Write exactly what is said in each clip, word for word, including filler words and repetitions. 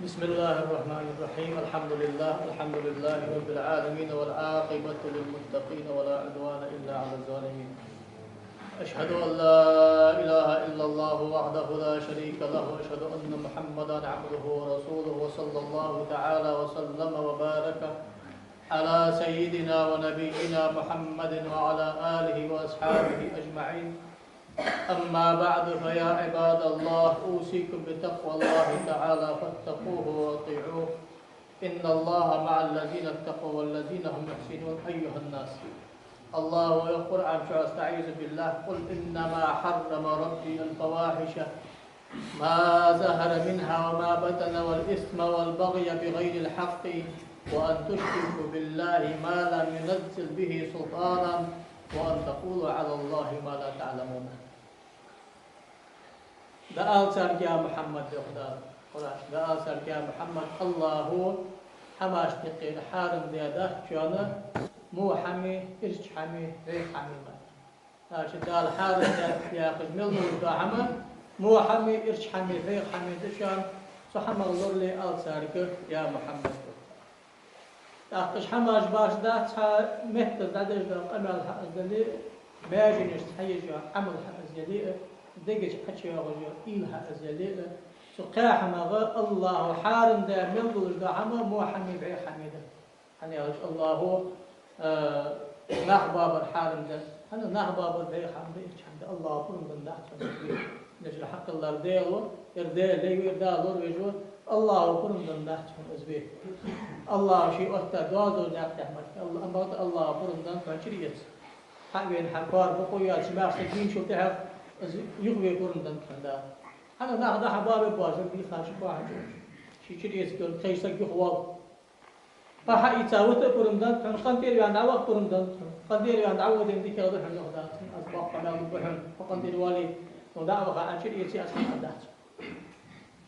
بسم الله الرحمن الرحيم. الحمد لله، الحمد لله رب العالمين، والعاقبة للمتقين، ولا عدوان إلا على الظالمين. أشهد أن لا إله إلا الله وحده لا شريك له، وأشهد أن محمدا عبده ورسوله، وصلى الله تعالى وسلم وبارك على سيدنا ونبينا محمد وعلى آله وأصحابه أجمعين. أما بعد، فيا عباد الله، أوصيكم بتقوى الله تعالى، فاتقوه وأطيعوه. إن الله مع الذين اتقوا والذين هم محسنون. أيها الناس. الله يقول عن شعر، أستعيذ بالله: قل إنما حرم ربي الفواحش ما ظهر منها وما بطن والإثم والبغي بغير الحق وأن تشركوا بالله ما لم ينزل به سلطانا وأن تقولوا على الله ما لا تعلمون. ДӀаала царга, я Мухьаммад, йоах Дала Къуръан чу, дӀаала царга, я Мухьаммад, АллахӀо хӀамашта юкъера хьарам даь дац шоана во хӀама, ирча хӀама, веха хӀама мара. Аша Дала хьарам даьд яхаш мел луш дола хӀама, во хӀама, ирча хӀама, веха хӀама да шоана, цу хӀамах лорале, ала царга, я Мухьаммад. ТӀаккха уж хӀамаш башха дац, цхьа метта дӀадеш дола къамаьл хьа из дале а, маьженашца хьаеш йола Ӏамал хьа из яле а, дега чу ӀочуйоагӀаш йола уйла хьа из яле а, цу кхаь хӀамах АллахӀо хьарам даь мел луш дола хӀама во хӀама, веха хӀама да. ХӀана аьлча АллахӀо, э, нах боабар хьарам даьд. ХӀана нах боабар веха хӀама да, ирча хӀама да, АллахӀо пурам денна дац хьона из ве. Нежира хьакхеллар Даьла ва, ер Даьла лай ва, ер Дала лоравеш ва, АллахӀо пурам денна дац хьона из ве. АллахӀо ший оттадаь доазол наькъа тӀа ма дий, АллахӀ, амма бакъда АллахӀо пурам денна хьона чура эца. Хьа а вена, хьа коара бокъо йоацаш, маьрша са гийначул тӀехьагӀа из юхаве пурам денна хьона Дала. ХӀана нах дӀа-хьа боабе боазар, бийха ши коа хьачу. Ший чура эца гӀерта, тхайша саг юхавоал. Пхьа хьаийца вита а пурам денна хьона, къинтӀера ваьнна дӀаваха пурам денна хьона. КъинтӀера ваьнна дӀаводе дикагӀа да хьона, йоах Дала цунна, аз боккха мел лургба хьона, хьо къинтӀера вале, хьо дӀаваха, Ӏа чура эце, аз хӀама аргдац.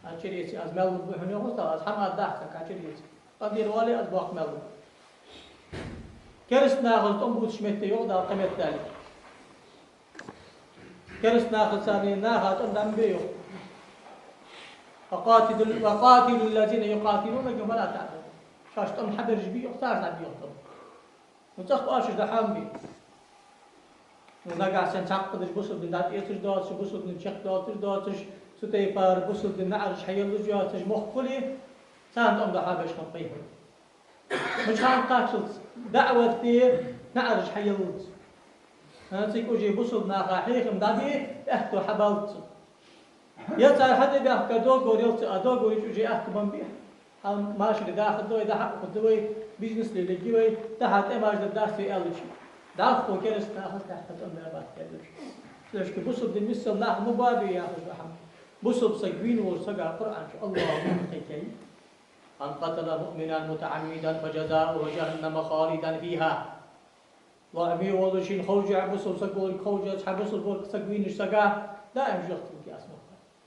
Ӏа чура эце, аз мел лургба хьона, йоах Дала, аз хӀама аргдац, Ӏа чура эце. КъинтӀера вале, аз боккха мел лургба. Кераста нахаца тӀом бувцача метте, йоах Дала, кхы метте дале. Кераста нахаца царна наха тӀом дӀа ма бе, йоах. وقاتلوا، وقاتلوا الذين يقاتلونكم ولا تعتدوا. Шоашта тӀом хьабераш бе, йоах, царна дӀа бе, йоах, тӀом. Ну, цӀагӀа кхоачаш да хьа ма бе. Ну, нагахьа санна цхьаккха деш бусалба дин дӀатӀаэцаш доацаш, бусалба дин чакхдоацаш доацаш, цу тайпара бусалба дина наӀараш хьаеллаш йоацаш мохк хуле, царна тӀом дӀа хьабеш хиннаб пайхамар. Мичахьа кхаччалца даӀват де наӀараш хьаеллалца. ХӀанз цига уже бусалба наха хьехам дӀабе аьттув хьабаллалца. Е цар хьатӀабаьхка договор яллалца, а договора чу уже аьттув ма бий. Хьа машаре дахаргда вай, дӀа-хьа ухаргда вай, бизнес лелаергья вай, дӀа-хьа тӀемаш дергдац вай аьлча. ДӀахо кераста нахаца тӀаккха тӀом баь бац аьлча. Цудухьа бусалба дин миссел нах ма боабе яхаш да хӀама. Бусалба саг вийна волча сага Къуръан чу АллахӀо муха кхайкай: من قتل مؤمنا متعمدا فجزاؤه جهنم خالدا فيها. ЛоӀаме волаш, шийна ховш а, бусалба саг волга ховш а, цхьа бусалба волча саг вийнача сага даим жожагӀате вугаргья аз, йоах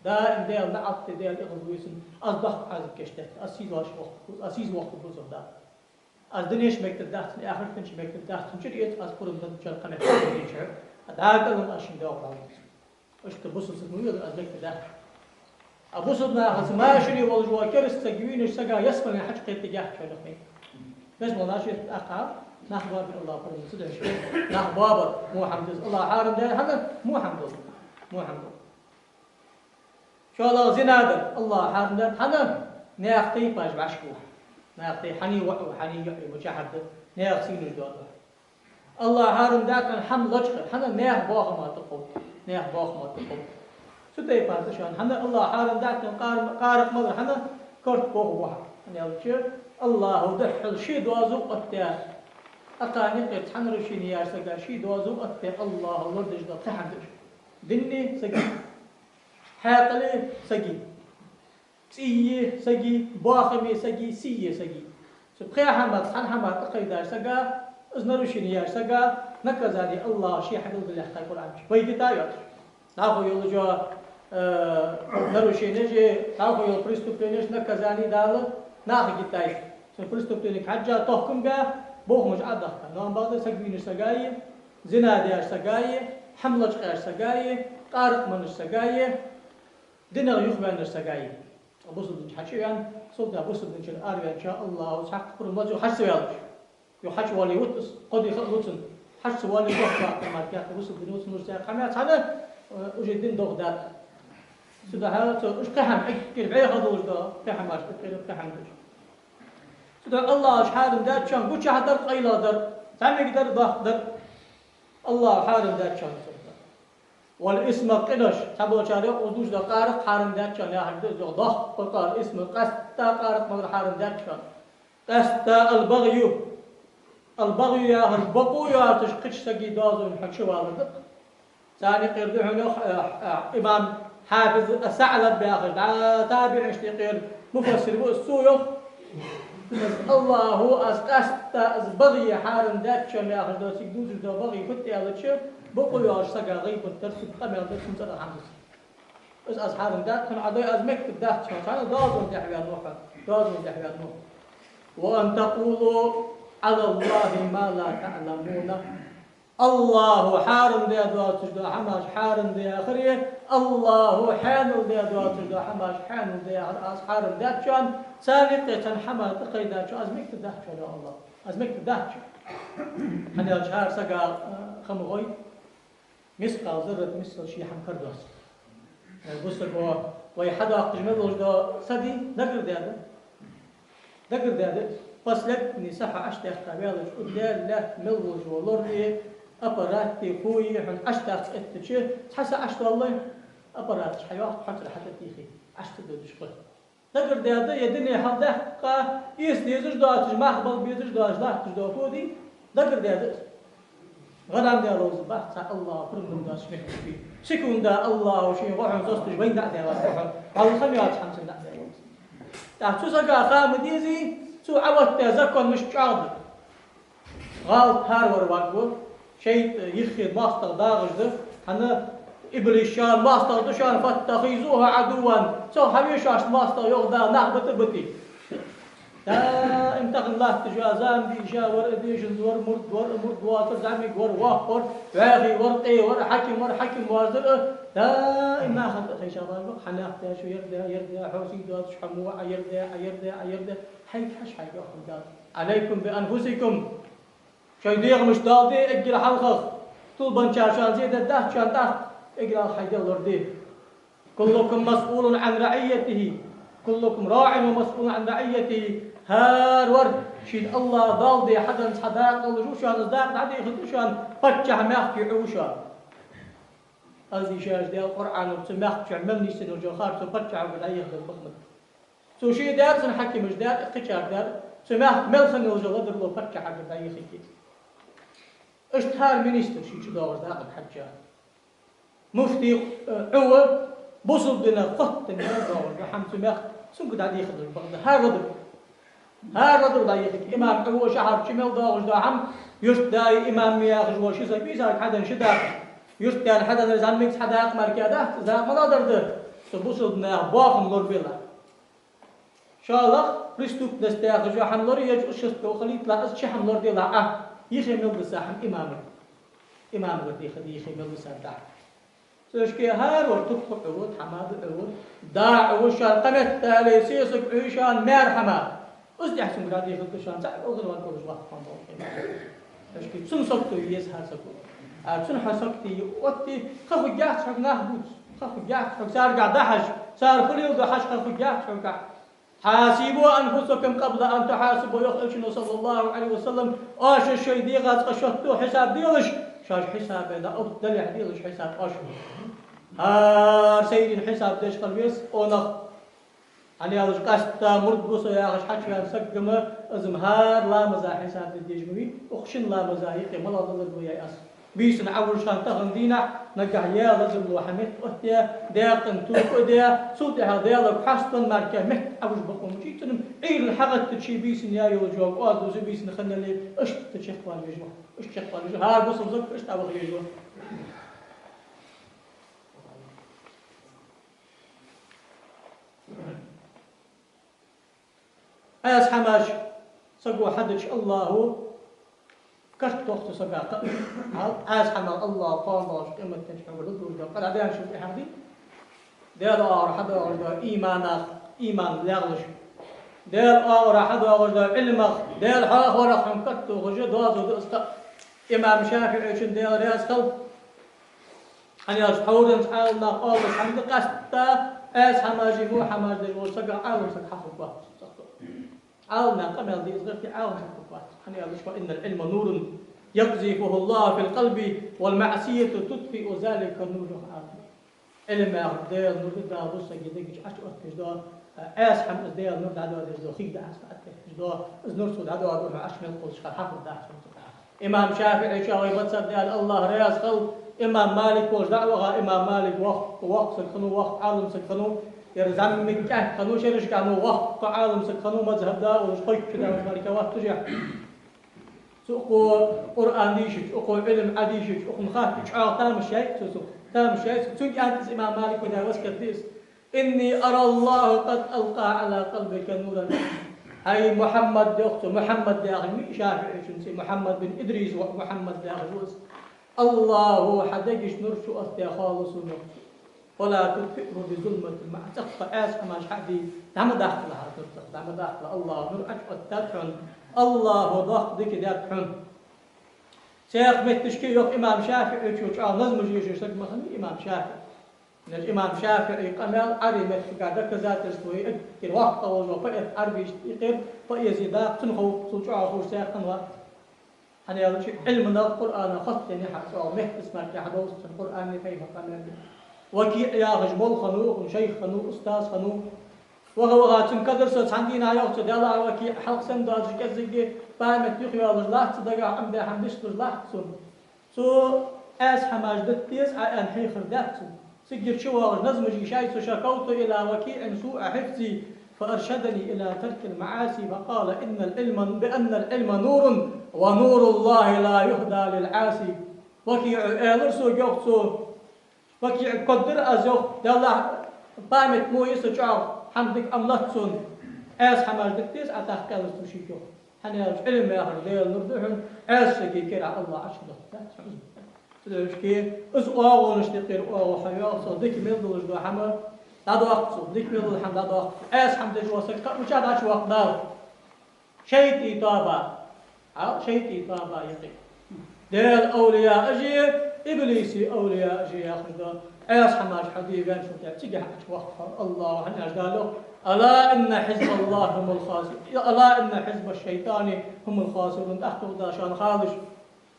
Дала. Даим Даьла наӀалт, Даьла эгӀазло я цунна, аз доккха Ӏазап кийчдаьд, аз сийдола воаккхаргва, аз сийдола воаккхаргва, йоах Дала. Аз дунен чу мегаргдац цунна, ахарта чу мегаргдац цунна, чура эца аз пурам денна, чура кхаьча хӀама дийцача, а дӀакъалан аз шийна доагӀа хьалдуц. Иштта бусалба саг ма вий, аз мегаргдац. А бусалба нахаца машаре волаш вола кераста саг вийнача сага ялсмален хьачукхетаргьяц шоана, йоах. Ялсмален нах шоашта тӀаккха нах боабе АллахӀо пурам денна, цудухьа нах боабар во хӀама да из, АллахӀо хьарам даьр хӀана, во хӀама да из, во хӀама да из. ШоллагӀа зина дар АллахӀо хьарам даьд хӀана, наьха тайпаш вӀашагӀвоаккх. Наьха тайпа хьаний воӀ ва, хьаний йоӀ я, мичахьара да, наьха сийнаш доадо. АллахӀо хьарам даьд хӀама лочкъаяр хӀана, наьха боахама тӀакховда, наьха боахама тӀакховда. Цу тайпара да шоана хӀама АллахӀо хьарам даьд, къар-, къаракъ малар хӀана, корта бохаргва хьо. ХӀана аьлча АллахӀо духхьал ший доазув оттадаь, укханна юкъера цхьа нарушени яьча сага ший доазув оттадаь АллахӀо лорадеш дола кхы хӀама да уж. Дини саги, хьаькъали саги, цӀийи саги, боахами саги, сийи саги. Цу пхе хӀамах цхьан хӀамах тӀакхайдача сага, из нарушени яьча сага наказани АллахӀо ше хьабелгалъяьккхай Къуръан чу. Вай гитай йоацаш. ДӀахо йолаш йола, э, нарушенеш, дӀахо йола преступленеш наказани Дала наха гитай. Цу преступленега хьежжа тохкам баь, бохамаш Ӏодахка. Но амма бакъда саг вийнача сага а, зина даьча сага а, хӀама лочкъаяьча сага а, къаракъ меннача сага а, динах юхаваьннача сага а. Бусалба динчура хьачу а ваьнна, цул тӀехьагӀа бусалба динчура араваьннача, АллахӀа цхьаккха пурам луш, хьачу ца ваьлча. Юха хьачу вале вутас, кхо ди ха а луцан, хьачу ца вале, бохка баккха мара кхы бусалба дин луцан луш цхьа хӀама яц хьона, э, уже дин дохадаьд. Цудухьа цо уж кхы хӀама, эггара бӀеха долаш да, кхы хӀамаш, кхы, кхы хӀама долаш. Цудухьа АллахӀа хьарам даьчоа гучахьа дар, къайлагӀа дар, зӀамига дар, доккха дар. АллахӀа хьарам даьчоа цо. والإثم, къинош, цхьаболчар йоах, из дувцаш дола къаракъ хьарам даьд шоана яхар да из, йоах, доккха къа, الإثم, къаьстта къаракъ малар хьарам даьд шоана. Къаьстта البغي, البغي яхар бокъо йоацаш кхыча сага доазон хьачувалар да. Царна юкъера да хьона йоах, э, э, имам Хьафиз ас-СаӀлаби яхаш, дӀа табиӀинашта юкъера муфассир ва из, цо йоах, АллахӀа, аз къаьстта, аз بغي хьарам даьд шоана яхаш да, цига дувцаш да بغي фуд аьлча, бокъо йоацаш сага гӀийбат дар, цунна къамаьл дар, цунна цӀерах хӀама дар. Из аз хьарам даьд хьона, Ӏа дой, аз меккаргда дац хьона, цхьана доазон тӀехьа ваьнна ва хьо, доазон тӀехьа ваьнна ва. وأن تقولوا على الله ما لا تعلمون. АллахӀа хьарам даь доацаш дола хӀамаш хьарам да яхаре, АллахӀа хьаьнал даь доацаш дола хӀамаш хьаьнал да яхар аз хьарам даьд шоана, царна юкъе цхьан хӀаман тӀакхайдачоа аз меккаргдац хьона, йоах АллахӀа. Аз меккаргдац шоана. ХӀана аьлча хӀара сага, э, хӀама гӀой, мискъал заррат миссел ший хӀама кара доацаш. Э, бусалба вай хьадоаккхаш мел долаш дола са дий, дагардаьд. Дагардаьд, последний са хьо Ӏочудаьккха ваьлча, укх Даьла лаьтта мел волаш вола лорий, аппаратий, хой хьона Ӏочудаккха эттача, цхьа са Ӏочудоаллале, аппараташ хьайоаккх, хьоцара хьатӀатехе, Ӏочу ца додаш хой. Дагардаьд, е дуне хьалдаьккха, эца дезаш доацаш, мах бала безаш доацаш латташ дола хо дий, дагардаьд из. ГӀанам даь ловзаргбац цхьа АллахӀа пурам луш доацаш мехкашка. Секунда АллахӀа шийна гӀо хьона соцадеш вайна дӀа а даьлар гӀо хьона. Валлахӏи, хӀама йоацаш хӀама цунна дӀа а даьлар. ТӀаккха цу сага ха ма дезий, цо Ӏооттадаь закон мишта чӀоагӀа да. ГӀалат хӀара вар варгва, шайтӀа йиххе моастагӀа дагӀаш да, хӀана, иблис шоана моастагӀа да шоана, فاتخذوه عدوا. Цох хьаве шоашта моастагӀа, йоах Дала, нах бита а битий. Даим тахан латташ йола, зама дийша вар а, дийшанза вар, мурд вар а, мурд воацар, зӀамига вар, воккха вар, вӀаьхий вар, къе вар, хьаким вар, хьаким воацар а, даим наха тӀа хайша вар, хьанах тешо, ер де, ер де, хьо сий доацаш, хьо мо а, ер де, а, ер де, а, ер де, хьайга хьажа, хьайга хьо дал. عليكم بأنفسكم. Шоай дегӀамаш доал де эггара хьалхагӀа. Тулбанчар шоана зе дергдац шоана, тӀаккха эггара хьалха хьай дегӀ лораде. كلكم مسؤول عن رعيته، كلكم راع ومسؤول عن رعيته. ХӀара вар шийна АллахӀа доал де хьаденна цхьа дакъа долаш ва шоана, из дакъа дӀадехаргда шоана, паччахьа мехка юкъе ва шоана. Аз дийшача Даьла Къуръано цу мехка чу мел нийсденна йола хар цу паччахьага дӀаехаргда бахмат. Цо ше дар, цун хьакимаш дар, кхычар дар, цу мехка мел хинна йола ладарло паччахьага дӀаехаргья. Иштта хӀара министр ший чу доагӀаш дакъа хьежжа. Муфти, э, Ӏу ва, бусалба динах хоттаденна доагӀаш да хӀама цу мехка, цунга дӀадехаргда бахьан да. ХӀара ладар. ХӀара ладар дӀаехаргья. Имам Ӏу ва, шахьар чу мел доагӀаш да хӀама, юртда имам ма яхаш вола ши саг, бийсанга хьаденна ши дакъа. Юртдаьна хьаденнар зӀамига цхьа дакъа мара кхы дац, из дакъа малагӀа дар да? Цу бусалба наьха боахам лорабелахь. ШоллагӀа, преступность яхаш йола хӀама лораеш, из шеста хилийталахь, из чу хӀама лораделахь, а, йиххе мел дисса хӀама имамага. Имамага дехаргда йиххе мел дисса дакъа. Цу шке хӀара вар тукхо Ӏу ва, тхьамада Ӏу ва, да Ӏу ва шоана, кхаметтел сесаг Ӏу ва шоана, маьра хӀама. Из тӀехьа цунга дӀадехаргда шоана, цхьа валгӀар ван долаш вахтан болх. Ашки цун сагото еза хӀара саго. А цун хьа сагота оттаде, ха хургьяц хьога нах бувца, ха хургьяц хьога царгахьа дӀахьажа, цар хулил дӀахьажа ха хургьяц хьога. حاسبوا أنفسكم قبل أن تحاسبوا, йоах Элчано, صلى الله عليه وسلم, оаш шоай дегӀа цкъа шоатто хьисап делаш, шоаш хьисапе дӀаотта далехь делаш хьисап оаш. ХӀара сайран хьисап деш хила веза къонах. ХӀана аьлча къаьстта мурд ва со яхаш хьачувена саг ма, из-м хӀара ламаза хьисап де дезаш ма вий, укх шин ламаза юкъе малагӀа лазар лу яьй аз. Бийсанна Ӏовужаш хинна тахан дийнахьа, нагахьа яь лазар лу хьа метта оттадаь, даькъан тоба а даь, цул тӀехьагӀа Даьлага хьаставенна мара кхы метта Ӏовужа бокъо мичай цунна, Ӏуйрийна хьагӀаттача бийсанна яь йолаш йола кӀоазлуз бийсанна хиннале, иштта чакхвала везаш ва, иштта чакхвала везаш ва, хӀара бусалба саг иштта Ӏоваха везаш ва. Ӏаьса хӀамаш саго хьадича, АллахӀа карт тох цу сага кхы а. Ӏаьса хӀамах АллахӀа кхоана долча къематдийнахьа хьогара лургда, къа дӀадаьнначул тӀехьагӀа дий. Даьла оагӀора хьадоагӀаш да иманах, иман лелаш, Даьла оагӀорахьа хьадоагӀаш дола Ӏилмах, Даьла хьоахаварах хьона катта хужа дозу да из кхаъ. Имам ШафиӀийчун, Даьла раьза хилва, хӀана аьлча тхьовра Ӏаламнаха оалаш хӀама да, къаьстта Ӏеса хӀамаш, во хӀамаш деш волча сагах Ӏалам саг хьахургвац. Ӏаламнаха къамаьл де из гӀерте, Ӏалам саг хургвац. ХӀана аьлча: «فإن العلم نور يقذفه الله في القلب والمعصية تطفئ ذلك النور», йоах Ӏалам. Ӏилма яхар Даьла нур да, Дала бусалба сага дег чу Ӏочуоттадеш дола, Ӏеса хӀама из Даьла нур дӀадоадеш дола, хий да Ӏеса дӀатетташ дола, из нур цо дӀадоадеш хьо Ӏочу мел кхоллаш хилча хьахургдац хьона цу тӀа. Имам ШафиӀийчоа вай бацар, Даьла, АллахӀ раьза хилва, имам Малик волча дӀа а ваха, имам Малик воккха, воккха саг хиннав, воккха Ӏалам саг хиннав, ер зӀамига кӀаьнк хиннав, шерашкахьа воккха Ӏалам саг хиннав, мазхӀаб да а волаш, кхойтта шу даьлча мара кхы ватташ яхь. Цо укхо Къуръан дийшача, укхо Ӏилма Ӏодийшача, укхунна хатта чӀоагӀа тамаш яьй цо, цунга тамаш яьй цо. Цунга аьннад из имам Малика, Даьла васкет дийса: «إني أرى الله قد ألقى على قلبك نورا». ХӀай Мухьаммад, йоах цо, Мухьаммад яхаш ма вий ШафиӀийчун цӀи, Мухьаммад бин Идрис воӀ Мухьаммад яхаш ва из. АллахӀа хьа дега чу нур чуоттадаь хов сона, йоах цо. «فلا تطفئه بظلمة المعاصي». ЦӀаккха Ӏеса хӀамаш хьа а дий, дӀа ма даккхалахь хьа нур цӀаккха, дӀа ма даккхалахь. АллахӀа нур Ӏочуоттадаьд хьона, АллахӀа доккха дика даьд хьона. Цхьаькха метташка, йоах, имам ШафиӀийчо чӀоагӀа назмаш ешаш саг ма хиннавий имам ШафиӀий. Значит, имам ШафиӀий къамаьл Ӏарбий меттага доказательство я, эггара воккха волаш вола поэт Ӏарбий, эггара поэзи даккха цунна хов, цул чӀоагӀа ховш цхьаккха хиннавац. ХӀана аьлча Ӏилманах, Къуръанах хоттаденна хьа чӀоагӀа меттаца мара хьадовзаш цунна Къуръани пайхамара къамаьли. ВакиӀ яхаш молла хиннав, укхун шайх хиннав, устаз хиннав. Ваха-ваха цун кадр со цхьан дийнахьа, йоах цо, Даьла, ВакиӀ хьалха санна доацаш кӀеззига память юхайоалаш латт цун, дагахьа Ӏомадаь хӀама дицлуш латт цун. Цо Ӏеса хӀамаш дита деза Ӏа аьнна хьехар даьд цунна. Цигара чувоагӀаш назмаш йийшай цо: «شكوت إلى وكيع سوء حفظي فأرشدني إلى ترك المعاصي فقال إن العلم، بأن العلم نور ونور الله لا يهدى للعاصي». ВакиӀа аьлар сога, йоах цо, ВакиӀага коддир аз, йоах, Даьла, память мо я са чӀоагӀа, хӀама дика Ӏомалац сона, Ӏеса хӀамаш дита деза Ӏа тӀаккха, аьлар цо шийга, йоах. ХӀана аьлча Ӏилма яхар Даьла нур да хьона, Ӏеса сага кера АллахӀа Ӏочудоттадац хьона. Цудухьа из оагӀонаш тӀа кхера оагӀув хьа, йоах цо, дика мел долаш дола хӀама дӀадоаккх цо, дика мел дола хӀама дӀадоаккх цо. Ӏеса хӀама деш вола саг кхы а мичахьа дӀачуваьккхаргда? ШайтӀий тоаба. Хьал, шайтӀий тоаба юкъе. Даьла овлияаши, иблисий овлияаши яхаш дола Ӏеса хӀамаш хьа де ваьнначул тӀехьагӀа цигахьа Ӏочувоаккх хьо АллахӀа, хӀана аьлча Дала йоах: «ألا إن حزب الله هم الخاسرون، ألا إن حزب الشيطان هم الخاسرون». ТӀаккха духьал да шоана халаш.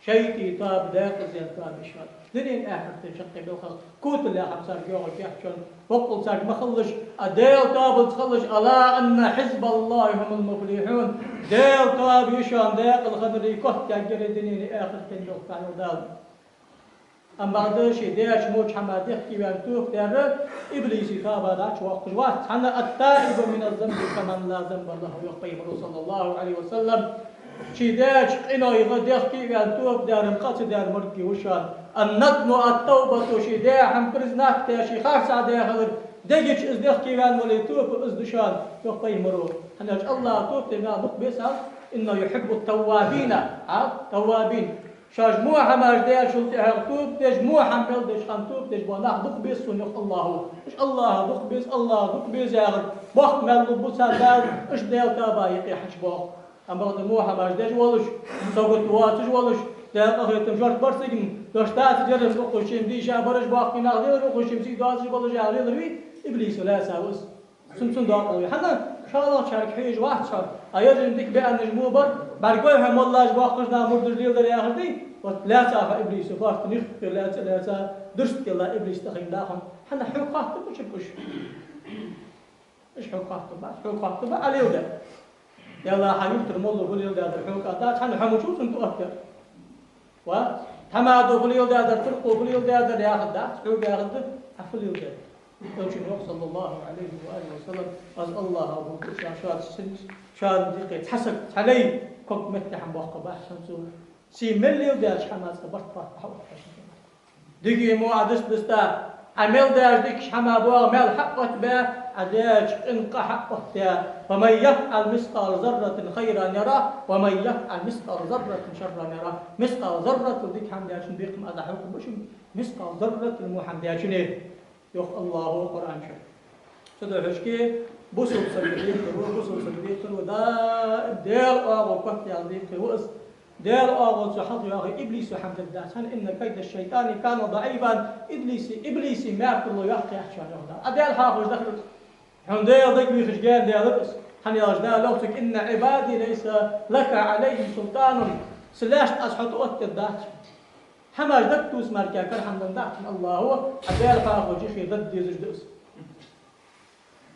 ШайтӀий тоаба декъаза яьнна тоаба я шоана. Дунен, ахарта чаккхе белхах котало яха царга йоагӀа кийччон, боккъал царга ма хилалаш, а Даьла тоабалца хилалаш: «ألا إن حزب الله هم المفلحون». Даьла тоаба я шоана декъала хиннарий котъяггара дунен, ахарта, йоах Дала. Амма бакъда ший даьча моча хӀама дехке ваьнна тоба даьр иблисий тоаба дӀачувоаккхаш вац. ХӀана: «التائب من الذنب كمن لا ذنب له», йоах Пайхамаро, صلى الله عليه وسلم. Ший даьча къинойх дехке а ваьнна тоба даьр къа ца даьр морг ва шоана. «الندم التوبة», ший даь хӀама признать даь, ший харцахьа даь хилар дега чу из дехке ваьнна вале тоба, из да шоана, йоах Пайхамаро. ХӀана аьлча АллахӀа тоба де мел дукха беза, «إنه يحب التوابين», а, التوابين. Шоаш во хӀамаш даьчул тӀехьагӀа тоба деш, во хӀама мел деча хана тоба деш бола нах дукха беза сона, йоах АллахӀа. Уж АллахӀа дукха беза, АллахӀа дукха беза яхар боккха маьл лургба царна Дала, уж Даьла тоаба юкъе хьачубоах. Амма бакъда во хӀамаш деш волаш, сагот воацаш волаш, Даьла къахетам шортта бар цига-м, дош дацар, яраш укхаза чу-м дийша бараш, боккхий нах лелар укхаза чу-м, сий доацаш болаш яхаш лелар вий, иблисо лаьца ва из. Цун, цун дакъа лой. ХӀана? ШоллагӀчарга хьежаш вац хьо. А ераш дика беаннаш мо бар, бӀаргагой хьо моллаш, боккхийча наха мурдаш леладар яхаш дий? Вот лаьца хьо иблисо, фартан юххера лаьца, лаьца, дурст кӀела иблис тӀахайна да хьона. ХӀана? Хьога хоаттаргба уж. Уж хьога хоаттаргбац, хьога хоаттаргба Ӏа леладаьр. Даьла, хьа юртара молло фу леладаьдар хьога дац, хӀана, хьо ма вий цунна тӀаоттадаьр. Ва тхьамада фу леладаьдар, туркхо фу леладаьдар яхаргдац, хьога яхаргда Ӏа фу леладаьр. Элчано йоах, صلى الله عليه وآله وسلم: «Аз АллахӀах бугу, шоана, шоана юкъе цхьа саг, цхьа лай ког метте хӀама боаккхаргбац хьона цо, сий мел леладаьча хӀамаца барт-барт хьаотташ». Дикий мо Ӏа дус-дуста, Ӏа мел даьча дикача хӀаман боагӀа маьл хьаоттабаь, Ӏа даьча къина къа хьаоттадаь: «فمن يفعل مثقال ذرة خيرا يره، ومن يفعل مثقال ذرة شرا يره». Мискъал зарратал дика хӀама даьчун бекхам аз дӀахьокхаргба шуга, мискъал зарратал во хӀама даьчунна, йоах АллахӀа Къуръан чу. Цудухьа шки Бусалба саг декхар ва, бусалба саг декхар ва, даим Даьла оагӀув котъяьнна декхар ва из. Даьла оагӀув цо хьалха йоахе, иблисо хӀама дергдац хьона, إن كيد الشيطان كان ضعيفا, иблиса, иблиса мекарло йоккха яц хьона, йоах Дала. Ӏа Даьла хьоахавеш дахар из. Хьона Даьла дагавехаш гаьна даьлар из. ХӀана аьлча Дала йоах цунга: إن عبادي ليس لك عليهم سلطان. Са лаьшта Аз хьо тӀаоттадергдац. ХӀамаш дагатувса мара кхы кара хӀама деннадац хьона АллахӀо, Ӏа Даьла хьоахавеш хилча дергдезаш да из.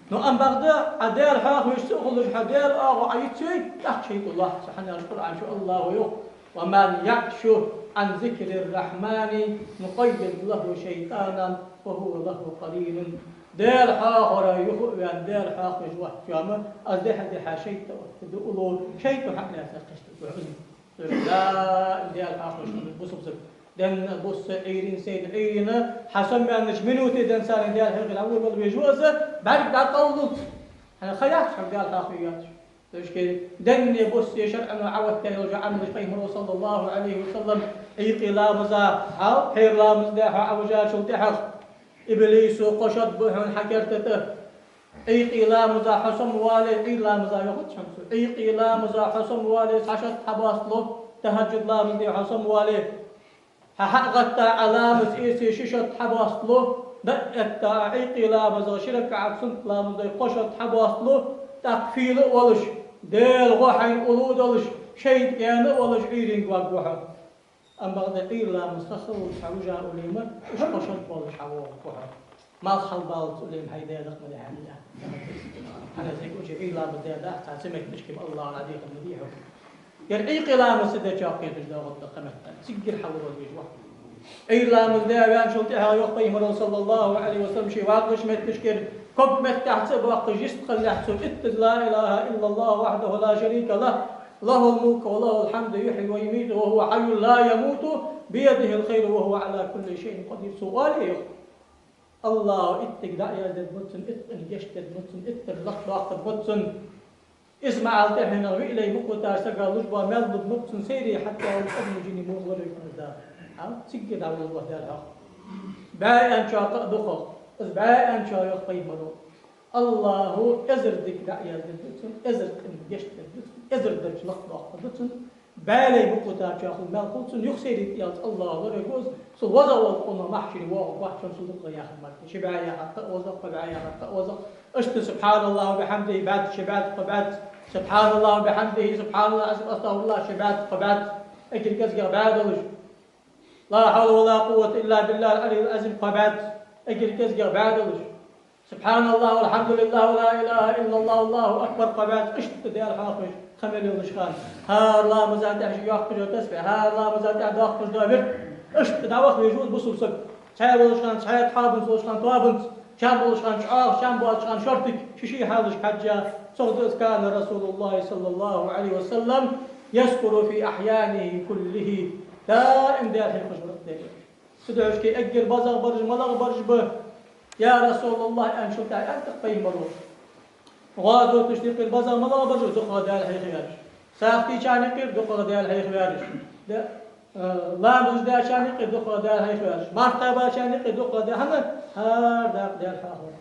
Ну, амма бакъда, Ӏа Даьла хьоахавеш ца хулаш, хьо Даьла оагӀув Ӏа йицъяьй, тӀаккха шайтӀа лоац хьо, хӀана аьлча Къуръан чу АллахӀо йоах: ومن يعش عن ذكر الرحمن نقيض له شيطانا فهو له قرين. Даьла хьоахавара юха а ваьнна, Даьла хьоахавеш воацачоа Аз дехьа-дехьа шайтӀа оттаду, уллув шайтӀо хьакъ лаьца кхестаргда хьона. Даим Даьла хьоахавеш хинна бусалба саг. Денна, бус, Ӏуйрийна, сайна, Ӏуйрийна, хьасомаваьннача минуте денз царна Даьла хьехар дӀаволавала везаш ва из, бӀарг дӀакъовлалца. ХӀана, ха яц хьона Даьла хьоахаве йоацаш. Дошке, денне, буссе шарӀо Ӏооттаяь йолча Ӏамалаш, Пайхамаро, صلى الله عليه وسلم, Ӏуйкъе ламаза, хьал, пхьера ламаз даь хьо Ӏовижачул тӀехьагӀа, иблисо кхо шод бу хьона хьа керта тӀа. Ӏуйкъе ламаза хьо сомавале, Ӏуйра ламаза йоахац хьона цо. Ӏуйкъе ламаза хьо сомавале, цхьа шод хьабоасталу, тахӀаджуд ламаз де хьо сомавале. Хьо хьа а гӀатта, Ӏа ламаз эце, ши шод хьабоасталу, дӀа а этта, Ӏуйкъе ламаза ши ракаӀат суннат ламаз дой, кхо шод хьабоасталу, тӀаккха фийла а волаш, Даьла гӀо хьайна уллув а долаш, шайтӀа кӀаьнк а волаш, Ӏуйренга варгва хьо. Амма бакъда Ӏуйра ламаз ха хилалца хьо вижа улле ма, уж кхо шод болаш хьавоагӀаргва хьо. Малх хьалбаллалца улле ма, хьай Даьлах ма дехьа. ХӀана аьлча Ӏуйра ламаз даь даха, цхьа цу метташка АллахӀо дӀадехар ма дий хьога. Ер Ӏуйкъе ламаз ца дечоа кхеташ доагӀаргда кхы метта. Циггара хьалвала везаш ва. Ӏуйра ламаз даь ваьнначул тӀехьагӀа йоах Пайхамаро, صلى الله عليه وسلم, ше вагӀача метташкара, ког меттахь ца а боаккхаш, йистхилалехь цо: اتخذ لا إله إلا الله وحده لا شريك له، له الملك وله الحمد يحيي ويميت وهو حي لا يموت بيده الخير وهو على كل شيء قدير. Цо оале, йоах: АллахӀо иттиг дӀа а яздергда цунна, итт къинош гешт дергда цунна, итт тара лакхдоаккхаргда цунна. Из ма аллара, тӀехьенах виъ лай мукъа витача сага луш бола маьл лургда цунна, сайре хьатӀавола адамий, жиний мугӀа лорайоаккхаргда. Хьа, цигга дӀаволавалва Даьла хьоахаве. БӀаь аьнначоа кхы а дукхагӀа, из бӀаь аьнначоа, йоах Пайхамаро, АллахӀо эзар дика дӀа а яздергда цунна, эзар къинош гешт дергда цунна, эзар дарж лакхдоаккхаргда цунна, бӀаь лай мукъа витачоа хул маьл хул цунна, юха сайре тӀаяллалца АллахӀо лорайгва из, цул везагӀа вола къонах махьшаре воагӀаргвац хьона цул дукхагӀа яхар мара. Ши бӀаь яхар кхы а оза, кхо бӀаь яхар кхы а оза. Иштта سبحان الله وبحمده бӀаьзза, ши бӀаьзза, кхо бӀаьзза. سبحان الله وبحمده، سبحان الله العظيم، أستغفر الله ши бӀаьзза, кхо бӀаьзза. Эггара кӀезигагӀа бӀаь долаш. لا حول ولا قوة إلا بالله العلي العظيم кхо бӀаьзза. Эггара кӀезигагӀа бӀаь долаш. سبحان الله والحمد لله ولا إله إلا الله والله أكبر кхо бӀаьзза. Иштта Даьла хьоахавеш, ха мел йолаш хана, хӀара ламаза тӀехьа йоаккхаш йола тасбихь, хӀара ламаза тӀехьа доаккхаш дола вирд, иштта дӀаваха везаш ва бусалба саг. Цхьаь волаш хана цхьаь, тоабанца волаш хана тоабанца, чам болаш хана чӀоагӀа, чам боацаш хана шортига, ший-ший хьалашка хьежжа. Цох да из: كان رسول الله صلى الله عليه وسلم يذكر في أحيانه كله. Даим Даьла хьехаш вар Даьла. Цудухьа эггара базагӀа бараш малагӀа бараш ба, я РасулаллахӀ, аьнначул тӀехьагӀа аьннад Пайхамаро: гӀазоташта юкъера базагӀа малагӀа бараш ба? ДукхагӀа Даьла хьехаваьраш. СагӀа тийначарна юкъера дукхагӀа Даьла хьехаваьраш. Да, э, ламазаш дечарна юкъера дукхагӀа Даьла хьехаваьраш. Марх кхаьбачарна юкъера дукхагӀа Даьла, хӀана? ХӀара дакъа Даьла хьоахавар.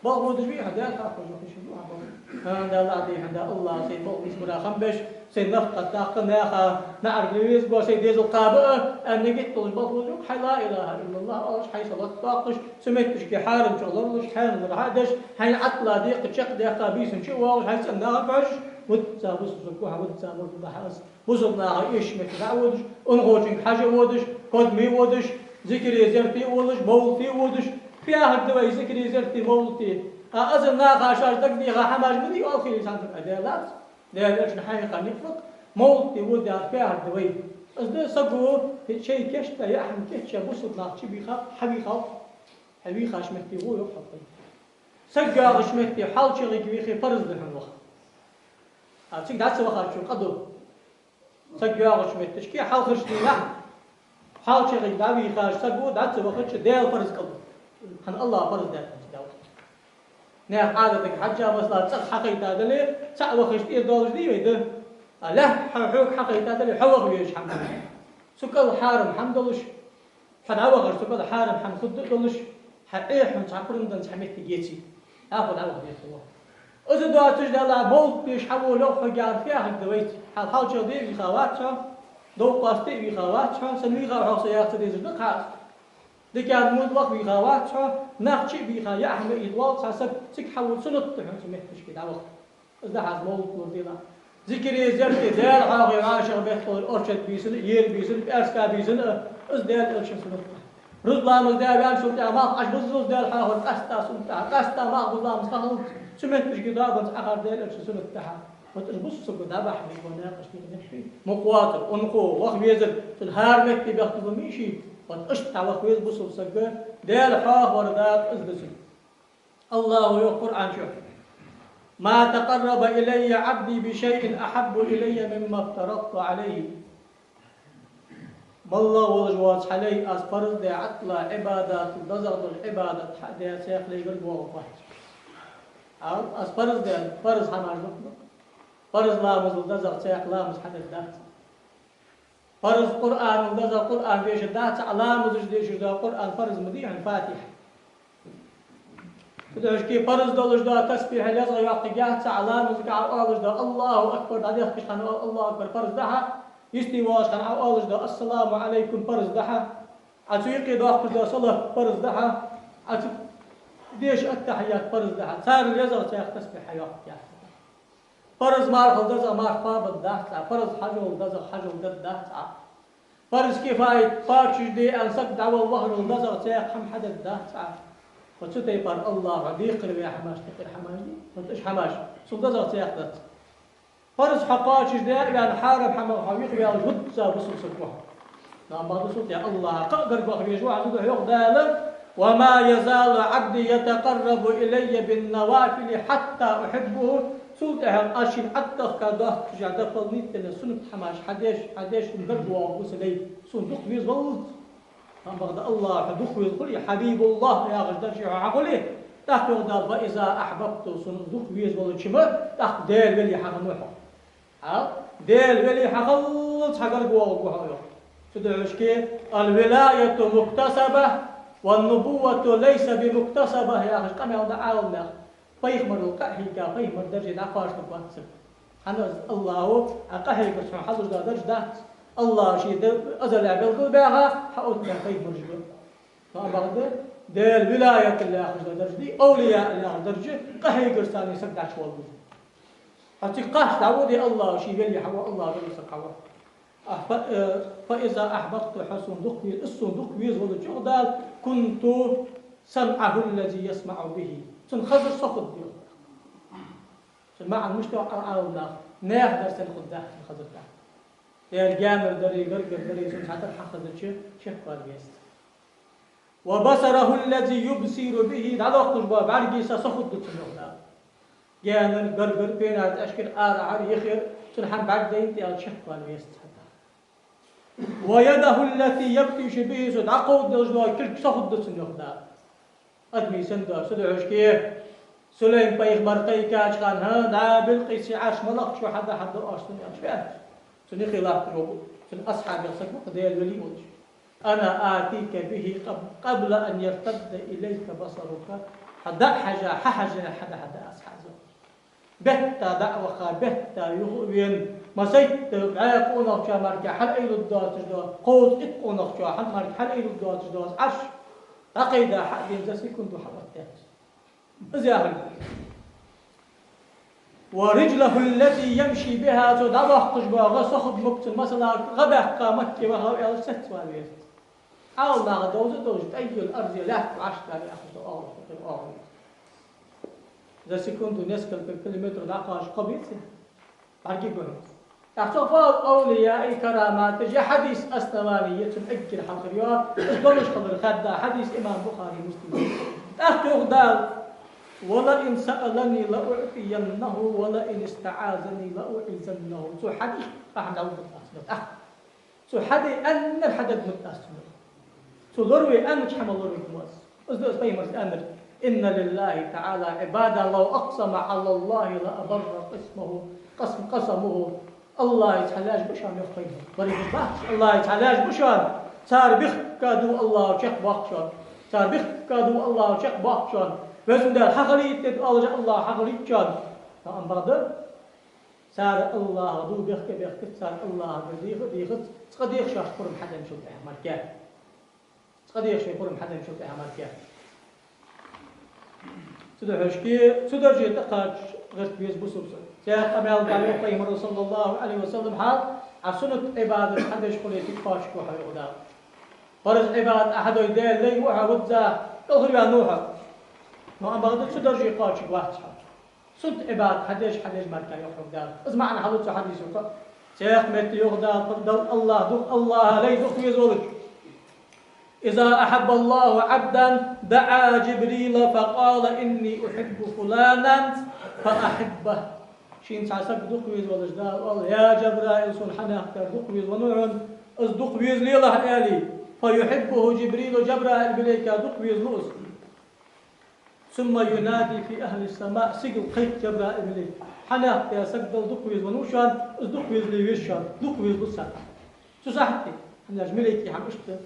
Балха водаш вий хьо, Даьла хьоахавеш вахаш вий хьо? ХӀана, Даьла дий, хӀана, Аллахӏ, сай бокъонца мара хам беш, сай нафакъат даккха, наха наӀарга веза, сай дезал кхаба а, аьнна нигат долаш балха водаш ва-кх хьо, ла илахӀа иллаллахӀ оалаш, хьай салот доаккхаш, цу метташка хьарам чӀоагӀа лоралуш, хьарам лар хьа а деш, хьайна Ӏатла декхар чакхдаьккха, бийсанна чу а воагӀаш, хьай цӀена нахага хьожаш, вуд цхьа бусалба саг ва хьо, вуд цхьа мурд ва хьо из. Бусалба наха эшача метте дӀа а водаш, унахочунга хьажа а водаш, кодаме а водаш, зикаре, зерате а волаш, мовлате а водаш, фу яхар да вай зикаре, зерате, мовлате? А азан наха шоаш дагадеха хӀамаш ма дий, оалхийла санна а даьлац. Даьла элчано хьахьекха никъ ва-кх, мовлате вода яхар фу яхар да вай? Из да саго шоай кийчдаь яа хӀама кийчъяь бусалба нах чубийха, хьавийха, хьо вийхача метте гӀо йоах хьо. Саг йоагӀача метте хьалчагӀига вийхе парз да хьона ваха. А цига дӀа ца вахачун къа да. Саг йоагӀача метташка хьалхарча дийнахьа хьалчагӀига дӀавийхача саго дӀа ца вахача Даьла парз къа да. ХӀана, Аллахӏа парз даьд хьона цига дӀаваха. Наьха Ӏадатага хьежжа, масала, цӀагӀа хьахайта дале, цаӀ вахаш тӀера доалаш дий вай, да? А лаьтта хьо-, хьога хьахайта дале, хьо ваха везаш хӀама да. Цу кӀал хьарам хӀама долаш, хьо дӀавахар цу кӀал хьарам хӀама хургда а долаш, хьа Ӏе хьона цхьа пурам денна цхьа моттиг еце. ТӀаккха дӀаваха деза хьо. Из доацаш дале, мовлат деш хьавола йоах хьо, гӀар фехаг да вайца. Хьал хьалчагӀ де вийха вац хьо, дов къоастаде вийха вац хьо, сенна вийхав хьо со яха ца дезаш да-кх хьа. Дикан муд ваха вийха вац хьо, нах чу а бийха, яа хӀама ийла воал цхьа саг, цига хьавола, суннат да хьона цу метташка дӀаваха. Из да хьа из мовлат лораделахь. Зикаре, зерде, Даьла хьоахаве вӀашагӀбетталур, орча бийсанна а, ер бийсанна а, пӀаьраска бийсанна а, из Даьла Элчан суннат да. Рузба ламаз даь ваьнначул тӀехьагӀа малх Ӏаш бузалуц Даьла хьоахавар, къаьстта суннат да хьа, къаьстта малх буза ламаз хьахилац, цу метташка доабанза Ӏохар Даьла Элчан суннат да хьа. Вот уж бусалба саго дӀабахьа веза наькъаш тӀа мехкахой. Мукъаватар, унахо, ваха везар, цун хӀара метте бехке ба миший. Вот иштта ваха веза бусалба саг, Даьла хьоахавар дакъа из да цун. АллахӀа йоах Къуръан чу: «ما تقرب إلي عبدي بشيء أحب إلي مما افترضت عليه». МоллагӀа волаш воаца хьа лай аз парз даь Ӏатла Ӏибадатал дезагӀа дола Ӏибадат хьа а даь, цох лай гарга воагӀаргвац. Ӏа, аз парз даь, парз хӀамаш да-кх. Парз ламазал дезагӀа цох ламаз хьадергдац. Парз Къуръанал дезагӀа Къуръан дешаргдац, Ӏа ламазаш дешаш да, Къуръан парз ма дий хьона, Фатихьа. Цудухьа парз долаш да тасбихьал езагӀа йоаккхаргьяц, Ӏа ламазага Ӏа оалаш да, АллахӀу акбар дӀадехкача хана оал, АллахӀу акбар парз да хьа, йисте воалача хана Ӏа оалаш да, Ассаламу Ӏалайкум парз да хьа, Ӏа цу юкъе доаккхаш да салот парз да хьа, Ӏа цу деша аттахьият парз да хьа. Царел езагӀа цох тасбихь хьайоаккхаргьяц. Парз мархал дезагӀа марха кхоабаргдац Ӏа, парз хьажол дезагӀа хьажол дергдац Ӏа. Парз кифаят кхоачашде аьнна саг дӀавала вахарал дезагӀа цох хӀама хьадергдац Ӏа. Ва цу тайпара АллахӀа декхарийла хӀамаш, тӀехьара хӀамаш дий, вот уж хӀамаш, цул дезагӀа цох дац. Парз хьо кхоачашде а ваьнна, хьарам хӀамах хьо вихваьлча, вуц ца бусалба саг ва хьо. Амма бусалба саг АллахӀа кхы а гарга ваха везаш ва хьо, цудухьа йоах Дала: «وما يزال عبدي يتقرب إلي بالنوافل حتى أحبه». Цул тӀехьагӀа аз шийна Ӏаддахка доаццаш дола дополнительни суннат хӀамаш хьадеш, хьадеш, гарга воагӀаргва са лай, сона дукха везаваллалца. Амма бакъда АллахӀа дукха веза хуле, ХьабибуллахӀ яхаш дар ше хьо хьахуле, тӀаккха йоах Дала: «فإذا أحببته», сона дукха везаваллалца ма, тӀаккха Даьла вели хьахиннав хьо. Хьа? Даьла вели хьахиллалца хьа гарга воагӀаргва хьо, йоах. Цудухьа «الولاية مكتسبة والنبوة ليس بمكتسبة» яхаш къамаьл да Ӏаламнаха. Пайхамарал къахьийга пайхамара дарже дӀакхоачалургвац саг. ХӀана аьлча АллахӀа Ӏа къахьийгача хьона хьалуш дола дарж дац. АллахӀа ший дар азале белгалбаьха, хьаоттабаь пайхамараш ба. Ма бакъда, Даьла вилаятал яхаш дола дарж дий, овлияъал яхаш дола дарж, къахьийгача царна саг дӀачувоалаву. Хьо цига кхаччалца дӀаводе, АллахӀа ший вели хьава, АллахӀа вели саг хьава. Ахь фа-, э, «فإذا أحببته», хьо сона дукха веза, из сона дукха везаваллалца, йоах Дала, «كنت سمعه الذي يسمع به». Цун хазар со хургда, йоах. Цун маӀан мишта да Ӏаламнаха: наьха дар санна хургдац цун хазар. Дера гаьнара дари, гаргара дари цунна цхьатарра хьахазача, чакхвала веза. «وبصره الذي يبصر به», дӀадоаккхаш бола бӀаргий са, со хургда цун, йоах Дала. Гаьнара, гаргара, пенар тӀехьашкара, арахьара, юххера цунна хӀама бӀаргадайнад аьлча, чакхвала веза цхьатарра. «ويده التي يبطش بها», цо дӀакховдадеш дола кулг со хургда цунна, йоах Дала. Адамий санна да, цудухьа Сулайм-пайхамар кхайкача хана: «ХӀа, дӀа Билкъиса Ӏарш малагӀчоа хьада хьадоагӀаш сона?» аьлча, ваьннав. Цун юхе латташ вола, цун асхьабех саг ва-кх, Даьла вели волча. «أنا آتيك به قب-، قبل أن يرتد إليك بصرك». Хьо дӀа а хьежа, хьахьежача хьада хьада аз хьа из. Бетта дӀа а ваха, бетта юха а вена, массайтта бӀаь къонахчоа мара хьалаайдоацаш дола, кховзткъа итт къонахчоа хьа-, мара хьалаайдоацаш дола Ӏарш дӀакхайда хьа а дена, за секунду хьаоттадаьд. Из яхар. «ورجله التي يمشي بها», цо дӀабоаккхаш бола гӀа со хургда-кх цунна, масала, гӀа баьккха Макке вахав аьлча, цецвала веза. Ӏаламнаха довза а довзаш, «тӀаййул арзи», лаьтта вӀаштӀехьа яхаш дола оагӀув, оагӀув. За секунду несколько километров дӀакхоачаш кхо беций? БӀаргий гу хьона. ТӀаккха цу овлияий караматаш я хьадис основани я, цун эггара хьалхара я, из долаш хилар хадда хьадис имам Бухари, Муслим. ТӀаккха йоах Дала: «ولئن سألني لأعطينه ولئن استعاذني لأعيذنه». Цо хьадий, ахьа дӀавугат аз. ТӀаккха цо хьаде аьннар хьадергда аз цунна. Цо лораве аьннача хӀамах лоравергва аз. Из да из пайхамара аьннар: «إن لله تعالى عبادا لو أقسم على الله لأبر قسمه، قسم، قسمه». АллахӀа цхьа лаьш ба шоана, йоах пайхамара. Барий бац, АллахӀа цхьа лаьш ба шоана, цар бехк ду АллахӀа чакхбоаккх шоана. Цар бехк ду АллахӀа чакхбоаккх шоана. Везан Даьла, хьахилийта деза оалаш АллахӀа хьахилийт шоана. Амма бакъда, цар АллахӀах дув бехке а бехкац, цар АллахӀагара деха а дехац, цкъа дех шоаш пурам хьаденначул тӀехьа мара. Цкъа дех шоай пурам хьаденначул тӀехьа мара. Цудухьа шки цу дарже тӀакхача гӀерта веза бусалба саг. Цхьаькха къамаьл да йоах Пайхамара, صلى الله عليه وسلم, хьал, Ӏа суннат Ӏибадат хьадеш хуле, цига кхоачаргва хьо, йоах Дала. Парз Ӏибадат Ӏа хьадой, Даьла лай ва хьо, визза кӀалхарваьнна ва хьо. Но амма бакъда цу дарже кхоачаргвац хьо. Суннат Ӏибадат хьадеш, хьадеш мара, йоах Дала. Из маӀан хьалу цу хьадисо. Цхьаькха метте йоах Дала, Дала АллахӀ дукха, АллахӀа лай дукха веза волча. إذا أحب الله عبدا دعا جبريل فقال: إني أحب فلانا فأحبه. Шийна цхьа саг дукха веза волаш, Дала оал: «Я Жабраил, сона хьанах тӀера дукха веза ва хьона, из дукха веза лелахь», — аьле. فيحبه جبريل, Жабраил малейка дукха везалу из. ثم ينادي في أهل السماء, сигала кхайк Жабраил малейка: «Хьанах тӀера саг Дала дукха веза ва хьона, из дукха везале веза шоана, дукха везалу царна». Цу сахьате, хӀана аьлча малейкий хӀама иштта: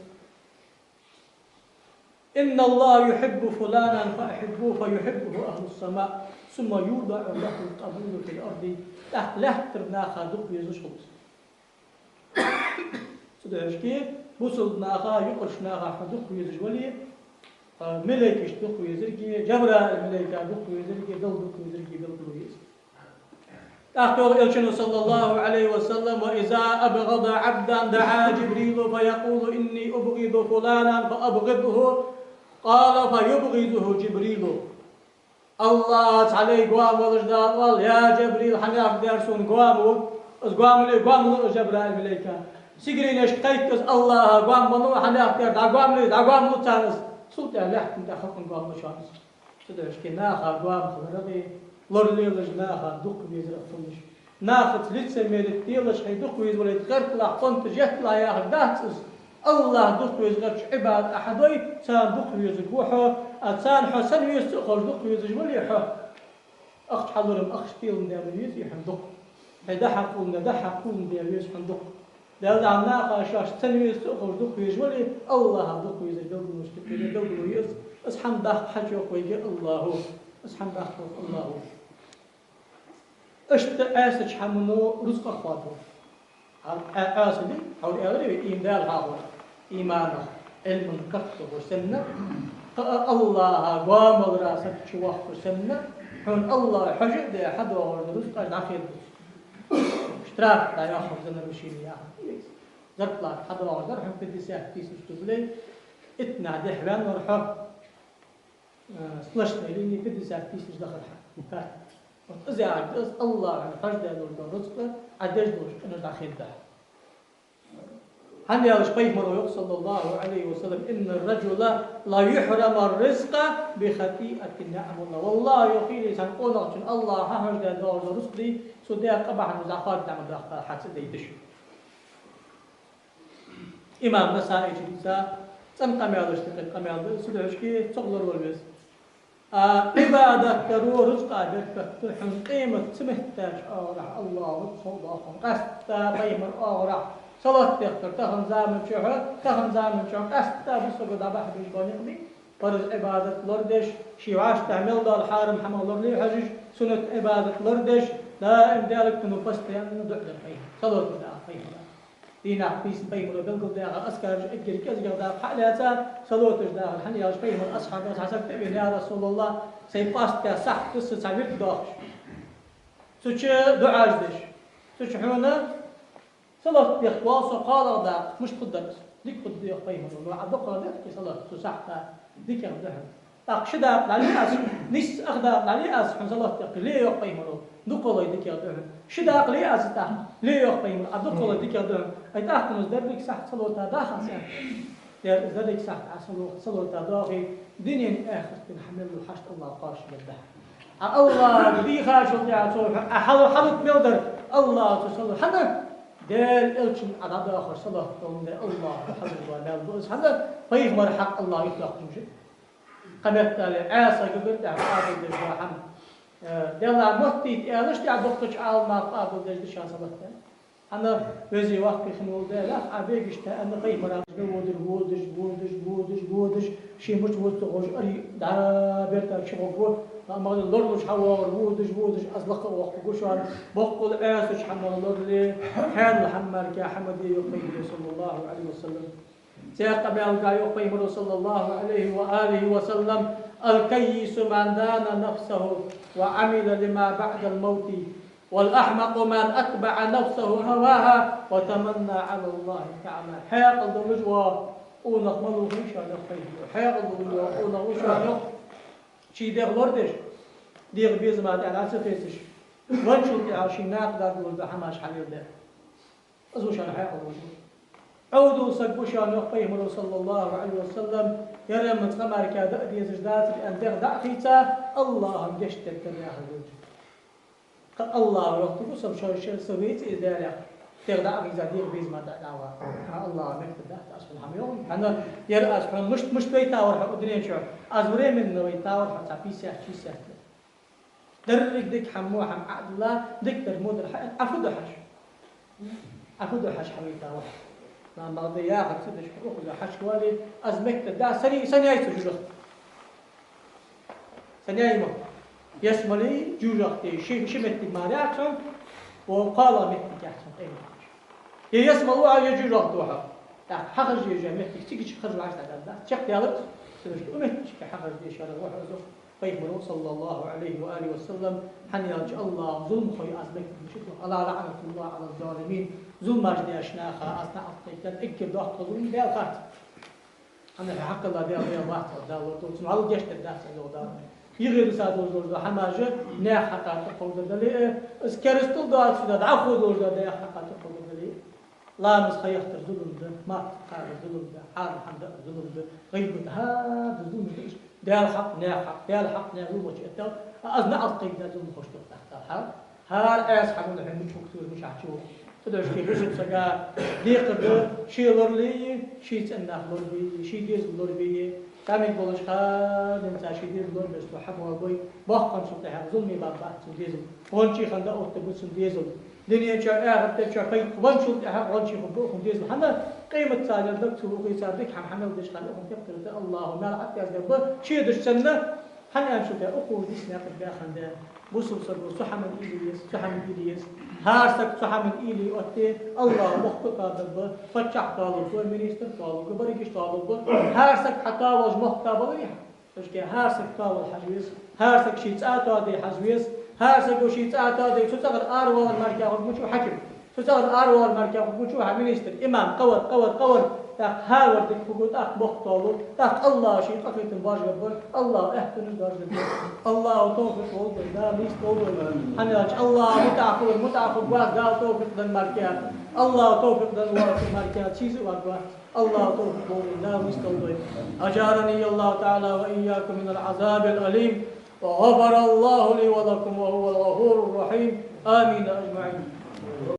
«إن الله يحب فلانا فأحبوه فيحبه أهل السماء ثم يوضع له القبول في الأرض». ТӀаккха лаьттара наха дукха везаш хул из. Цудухьа шки бусалба наха, юкъарча наха хьо дукха везаш вале, а, малейкашта дукха везарга, Жабраил малейка дукха везарга, Дала дукха везарга белгало я из. ТӀаккха йоах Элчано, صلى الله عليه وسلم: «وإذا أبغض عبدا دعا جبريل فيقول: إني أبغض فلانا فأبغضه. قال: فيبغضه جبريل». АллахӀа цхьа лай гоама волаш, Дала оал: «Я Жабраил, хьанах тӀера сона гоама ва, из гоама ле, гоама лу из Жабраил малейка». Сигаленашка кхайк из: «АллахӀа гоама ма ва хьанах тӀера, дӀагоама ле, дӀагоама лу царна из». Цул тӀехьа лаьттан тӀа халкъа гоама лу шоана из. Цудухьа шки наха гоама хиларах, лор лелаш наха дукха везарах хулаш. Нахаца лицемерить делаш, хьай дукха веза валийта гӀерталахь, къонташ етталахь яхар дац из. АллахӀ дукха веза гӀертача Ӏибадат Ӏа хьадой, царна дукха везаргва хьо, а царна хьо сенна веза ца ховш дукха везаш вале хьо, ахча хьалурам, ахча телам де ма везий хьона дукха. Хьай дӀа-хьа кхоллам де, дӀа-хьа кхоллам де веза хьона дукха. Даьла духьа наха шоаш сенна веза ца ховш дукха везаш вале, АллахӀа дукха везар белгалонаш тӀа белгало я из. Из хӀама даккха хьажа йоах вайга АллахӀо. Из хӀама даккха йоах АллахӀо. Иштта Ӏесача хӀамано рузкъах хоадо. Хьал Ӏе-, Ӏеса дин, хьал аьлар вай, иман Даьла хьахор, иманах, Ӏилман кхахтахо санна, кхы а АллахӀа гоамалара саг чувоаккхо санна, хьона АллахӀа хьожа а даь, хьадоагӀаш дола рузкъаш дӀахийла деза. Штраф дӀайоаккхаргда за нарушение яхар. Зарплата хьадоагӀаш дар хьона пятьдесят тысяч рублей, иттанахьа дехьаваьннавар хьо, э, сплошной линии пятьдесят тысяч дахар хьа. Вот из яхар да из, АллахӀа хьона хьожа даь долаш дола рузкъа, Ӏа деш долча къиношта дӀахийла да. ХӀана аьлча Пайхамаро йоах, صلى الله عليه وسلم: «إن الرجل ليحرم الرزق بخطيئة يعملها». ВаллахӀи, йоах, из цхьан къонахчун АллахӀа хьожа даь доагӀаш дола рузкъа дий, цо даь къа бахьан долаш дӀахоададергда хьа, хьа цӀи дайташ. Имам Насаи чу дийца цӀена къамаьлашта юкъера къамаьл да из, цудухьа шки цох лоравала веза. А Ӏибадат даро рузкъа беркат да, хьона къемат ца меттача оагӀорахьа АллахӀа рузкъа совдоаккх хьона. Къаьстта Пайхамара оагӀорахьа салот дехкар тахан заман чухь, тахан заман чухь къаьстта бусалба саго дӀабахьа безаш бола никъ да. Парз Ӏибадат лорадеш, ший вӀаштӀехьа мел дола хьарам хӀамах лорале хьожаш, суннат Ӏибадат лорадеш, даим Даьлага, ну, постоянно дуӀа дар Пайхамара. Салот дар Пайхамара. Дийнахьа, бийсан Пайхамаро белгалдаьха азкараш эггара кӀезигагӀа дакъа хьа а лаьца, салоташ дахар. ХӀана аьлча Пайхамара асхьабех цхьа саг тӀавена: «Я РасулаллахӀ, сай поастаца сахьат да са цхьа вирд доахаш. Цу чу дуӀаш деш, цу чу хьона салот дехка воал со кхоалагӀа дакъа, мишта хургдар из?» Дика хургда, йоах Пайхамаро, но Ӏа дукхагӀа дехке салот цу сахьата, дикагӀа да хьона. ТӀаккха ши дакъа дӀале аз, нийсса ах дакъа дӀале аз хьона салот дехке, ле, йоах Пайхамаро, дукхагӀа лой, дикагӀа да хьона. Ши дакъа ле аз тӀаккха, ле, йоах Пайхамаро, Ӏа дукхагӀа лой, дикагӀа да хьона. Ай, тӀаккха хьона из деррига сахьат салота даха аз, аьнна. Дера, из деррига сахьат Ӏа сало-, салота доахе, дунен, ахартен хьа мел дола хьашт АллахӀа кхоачашдергда хьа. Ӏа АллахӀага дийхачул тӀехьагӀа цо хьа-, Ӏа хьал-, хьалут мел дар АллахӀа цу сало-, хӀана? Даьла Элчанна Ӏа дӀадоахаш салот доландаь АллахӀа хьалургвола маьл да из, хӀана? Пайхамара хьакъ АллахӀа юхатоаккхаш ма ю. Кхыметтел Ӏесагагара тӀехьа къоабалдеш дола хӀама. Э, Даьла моттийта аьлча тӀехьа дукхача Ӏаламнаха къоабалдеш да шоай салот, аьнна. Хьона веза воккха хинна вола Даьла, Ӏа бегашта аьнна, пайхамара водаш, водаш, водаш, водаш, водаш, ший мича вода ца ховш, ари дӀа берташ чу гӀоргва, ма лорлуш хьавоагӀар водаш, водаш, аз лакха а воккхаргва шоана, боккъал Ӏесача хӀамах лорале, хьаьнал хӀама мара кхы хӀама де, йоах пайхамаро, صلى الله عليه وسلم. Цхьаькха мел га, йоах пайхамаро, صلى الله عليه وآله وسلم: الكيس من دان نفسه وعمل لما بعد الموت، والأحمق من أتبع نفسه هواها وتمنى على الله تعالى. Хьаькъал долаш вола къонах малув шоана, йоах пайхамаро. Хьаькъал долаш вола къонах ва шоана, йоах, ший дегӀ лорадеш, дегӀа безама тӀа дӀа ца хецаш, венначул тӀехьагӀа ший накъадаргдолаш дола хӀамаш хьалеладаь. Из ва шоана хьаькъал долаш. Ӏовдал саг ва шоана, йоах пайхамаро, صلى الله عليه وسلم, яраман цкъа мара кхы даа дезаш дацар аьнна, дегӀ дӀа а хийца, АллахӀа гешт дергдар яхаш волча. Кхы АллахӀа, йоах, тугу сам шоай шер са веций из Даьлах, дегӀ дӀа а хийца, дегӀа безама тӀа дӀаваха. Хьа АллахӀа мегаш дац аз хьона хӀама йоах. Хьона яр аз хьона мишта, мишта вайтавар хьо укх дунен чу? Аз временно вайтавар хьо цхьа пятьдесят, шестьдесят лет. Деррига дика хӀама, во хӀама Ӏа а дилла, дикадар, водар хьа, Ӏа фу ду хьажа? Ӏа фу ду хьажа хьавайтавар? Нах мел да яхар ца деш, хьо укхаза хьачувале, аз мегаш да, са ня-, са няй цу жожагӀате. Са няй ма. Ялсмале жожагӀате, ши, ши моттиг мара яц цун, укх кхоалагӀа моттиг яц цун къематдийнахьа. Е ялсмале ва хьо, е жожагӀате ва хьо. ТӀаккха хьахаржа дезаш моттиг цига чу хержа вац дагадда. Чакхдаьлар, ца деш, укх моттиге хьахаржа дезаш вар ва хьо из. Пайхамаро, صلى الله عليه وآله وسلم, хӀана аьлча АллахӀа зуламхой аз мегаш да, йоах. ألا لعنة الله على الظالمين. Зуламаш деш наха аз наӀалт кхайкадаьд, эггара доккха зулам Даьла харц. ХӀана аьлча хьакхелла Даьла, Даьла вац, Дала лорадолда цунна, валла гешт дергдац из, йоах Дала. Юхе дисадолаш дола хӀамаш наьха хьакъехьа тӀакховдадале а, из керастал доацаш да, дӀахо долаш да, наьха хьакъехьа тӀакховдадале а. Ламаз ха яхар зулам да, марха кхабар зулам да, хьарам хӀама дар зулам да, гӀийбат, хӀара зулам да уж. Даьла хьакъ, наьха хьакъ, Даьла хьакъ, наьха зулам чу эттал, аз наӀалт кхайкадаьд зуламхошта, йоах Дала. ХӀара, хӀара Ӏеса хӀама да хьона мича хургва, мичахьа чу хургва. Цудухьа ший бусалба сага декхар да, ше лорале а, ший цӀен нах лорабе а, ший дезал лорабе а. ТӀамиг болаш ханнахьа ший дезал лорабеш цо хьабоагӀаргбий, боккхагӀчул тӀехьагӀа зуламе баргбац цун дезал. ГӀончий хинна дӀаоттаргба цун дезал. Дунен чу, ахарта чу кхайкха венначул тӀехьагӀа гӀончий хургба укхун дезал. ХӀана? Къематдийнахьа цу укхаза дика хӀама хьа мел деш хинна укхун тептар да АллахӀа маьл ӀотӀаяздаьд, ше деш санна, хӀана аьлча тӀа укхо дийца наькъа баьхаб. Бусалба саго цу хӀаман уйла е еза, цу хӀаман уйла е еза. ХӀара саг цу хӀаман уйла отте, АллахӀа мохк тоадергба, паччахь тоалургва, министр тоалургва, барригаш тоалургва. ХӀара саг хьатоавалаш мохк тоабаларе хьа. Цудухьа хӀара саг тоавала хьажа веза, хӀара саг ший цӀа тоаде хьажа веза, хӀара саго ший цӀа тоаде, цу цӀагӀара аравалар мара кхы хургвац хьаким. Цу цӀагӀара аравалар мара кхы хургвац хьа министр, имам, кхывар, кхывар, кхывар. ТӀаккха хӀавар дика хургва, тӀаккха мохк тоалу, тӀаккха АллахӀа ший къахетам боаржабергба, АллахӀа аьттонаш доаржадергда. АллахӀа товфикъ лолда вайна, Дала нийсдолда вайна. ХӀана аьлча АллахӀа мутӀахьа хилар мутӀахьа хургвац, Дала товфикъ денна мара кхы. АллахӀа товфикъ денна воацар мара кхы, цийза а варгвац. АллахӀа товфикъ лолда вайна, Дала нийсдолда вайна. أجارني الله تعالى وإياكم من العذاب الأليم، وغفر الله لي ولكم، وهو الغفور الرحيم. آمين أجمعين.